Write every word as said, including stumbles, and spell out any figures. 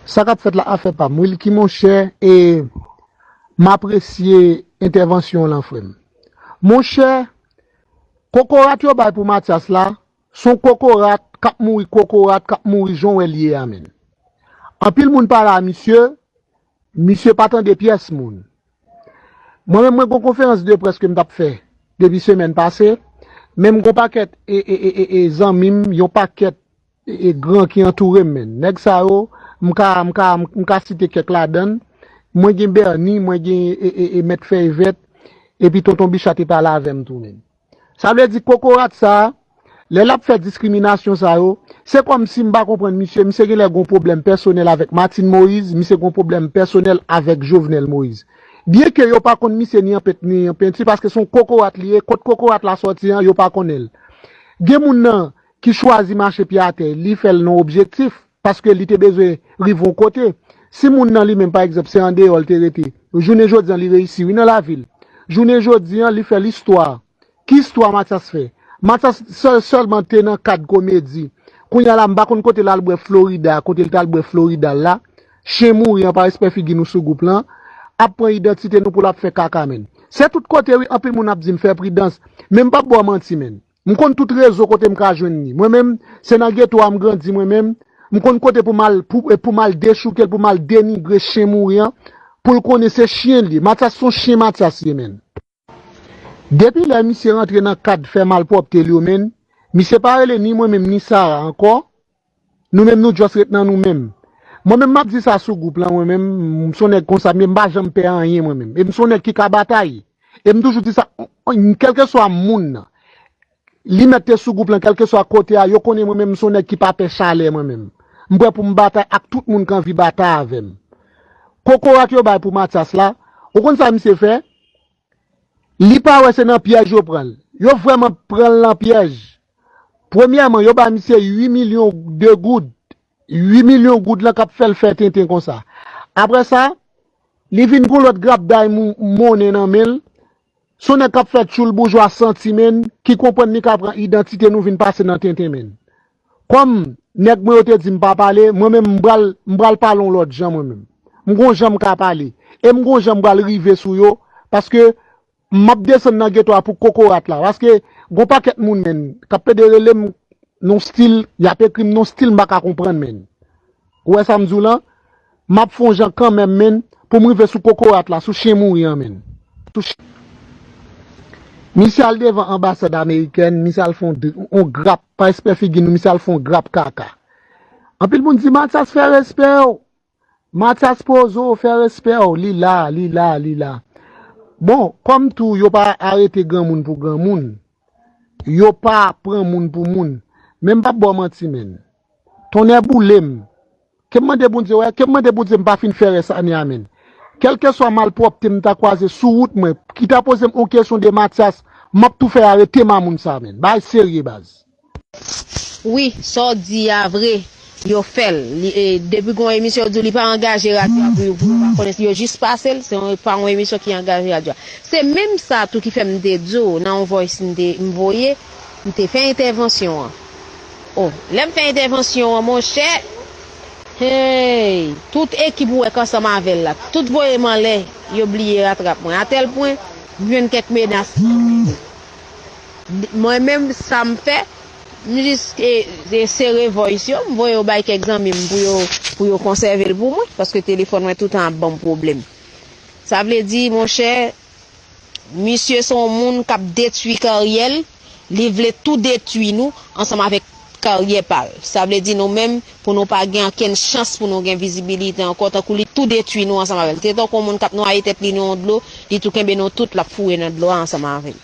Sa k ap fèt la afè pa m. Wilky, monchè, e m apresye entèvansyon w lan, frè m. Monchè, kokorat yo bay pou Matyas la, se yon kokorat k ap mouri, kokorat k ap mouri jan w wè l ye a, menn. Anpil moun pale a misye, misye pa tande pyès moun. Mwen menm, mwen gon konferans de près ke m t ap fè depi semèn pase, men m gon pakèt e, e, e, e, e zanmi m, yon pakèt e, e gran ki antoure m, menn. Nèg sa yo, m ka, m ka, m ka site kèk ladan l. Mwen gen Bernie, mwen gen e, e, e Mèt Fèy Vèt, epi Tonton Bicha te pale avè m tou, menn. Sa vle di kokorat sa a, lè l ap fè diskriminasyon sa yo, se kòmsi m pa konprann misye, misye genlè gon pwoblèm pèsonèl avèk Martine Moïse, misye gon pwoblèm pèsonèl avèk Jovenel Moïse. Byenke yo pa konn misye ni an pent ni an penti, paske se yon kokorat li ye, kot kokorat la sòti an, yo pa konnen l. Gen moun nan ki chwazi mache pye atè, li fè l nan objektif, paske li te bezwen rive yon kote. Si moun nan li menm, pa egzanp, se andeyò l te rete, jounen jodi an, li reyisi, wi, nan lavi l. Jounen jodi an, li fè listwa. Ki istwa Matyas fè? Matyas sèl, sèlman te nan kad komedi. Kounye a la, m pa konn kote l al bwè Florida, kote l t al bwè Florida la. Chen mouri an pa respè figi nou sou gwoup lan. Ap pran idantite nou pou l ap fè kaka, menn. Se tout kote, wi, anpil moun ap di m fè pridans. Men m p ap ba w manti, menn. M konn tout rezo kote m ka jwenn li. Mwen menm, se nan geto a m grandi, mwen menm. M konn kote pou m al, pou, pou m al dechouke l, pou m al denigre chen mouri an, pou l konnen se chen l ye. Matyas se yon chen Matyas ye, menn. Depi lè misye rantre nan kad fè malpwòpte l yo, menn, misye pa rele ni mwen menm ni Sara ankò. Nou menm nou just ret nan nou menm. Mwen menm m ap di sa sou gwoup lan, mwen menm, m se yon nèg konsa, men m pa janm pè anyen mwen menm. E m se yon nèg ki ka batay. E m toujou di sa, kèlkeswa moun nan, li mèt te sou gwoup lan, kèlkeswa kote a, yo konnen mwen menm m se yon nèg ki pa pè chalè mwen menm. M prè pou m batay ak tout moun k anvi batay avè m. Kokorat yo bay pou Matyas la, ou konn sa misye fè? Li pa wè se nan pyèj yo pran l. Yo vrèman pran l nan pyèj. Premyèman, yo ba misye uit milyon de goud. Uit milyon goud lan k ap fè l fè tenten konsa. Apre sa, li vin gon lòt grapday mou-, monnen nan men l. Se yon nèg k ap fè tchoul boujwa santi, menn, ki konprann li ka pran idantite nou vin pase nan tenten, menn. Kòm nèg mwen yo te di m pa pale, mwen menm m pral, m pral pale yon lòt jan mwen menm. M gon jan m ka pale. E m gon jan m pral rive sou yo, paske m ap desann nan geto a pou kokorat la. Paske gon pakèt moun, menn, k ap pede rele m nan yon stil, y ap ekri m nan yon stil m pa ka konprann, menn. Ou wè sa m di w lan? M ap fè yon jan kanmenm, menn, pou m rive sou kokorat la, sou chen mouri an, menn. Sou ch-, misye al devan anbasad amerikèn, misye al fè yon d-, yon grap, pa respè figi nou, misye al fè yon grap kaka. Anpil moun di, Matyas, fè respè w. Matyas Pozo, fè respè w. Li la, li la, li la. Bon, kòm tou, yo pa arete granmoun pou granmoun. Yo pa pran moun pou moun. Men m p ap ba w manti, menn. Tonnè boule m. Ke m mande Bondye, wè, ke m mande Bondye m pa fin fè rès ane a, menn. Kèlkeswa malpwòpte m ta kwaze sou wout mwen, ki ta poze m yon kesyon de Matyas, m ap tou fè arete mamoun sa, menn. Bagay serye, baz. Wi, sa w di a vre, yo fè l. Li, e, depi gon emisyon yo di w li pa angaje radyo a pou yo, pou yo pa konnen, yo jis pase l, se yon, pa yon emisyon ki angaje radyo a. Se menm sa tou ki fè m te di w nan yon voice m te, m voye, m te fè entèvansyon an. O, lè m fè entèvansyon an, monchè, hey, tout ekip ou wè k ansanm avè l la, tout voye m anlè, yo bliye ratrap mwen. Atèl pwen, m jwenn kèk menas. Mwen menm, sa m fè, m jis, e, e, sere voice yo, m voye yo bay kèk zanmi m pou yo, pou yo konsève l pou mwen, paske telefòn mwen toutan ap ban m pwoblèm. Sa vle di, monchè, misye se yon moun k ap detwi karyè l, li vle tou detwi nou ansanm avèk karyè pa l. Sa vle di nou menm, pou nou pa gen okenn chans pou nou gen vizibilite ankò, tankou li tou detwi nou ansanm avè l. Se tankou yon moun k ap nwaye tèt li nan yon dlo, li tou kenbe nou tout, l ap foure nan dlo a ansanm avè l.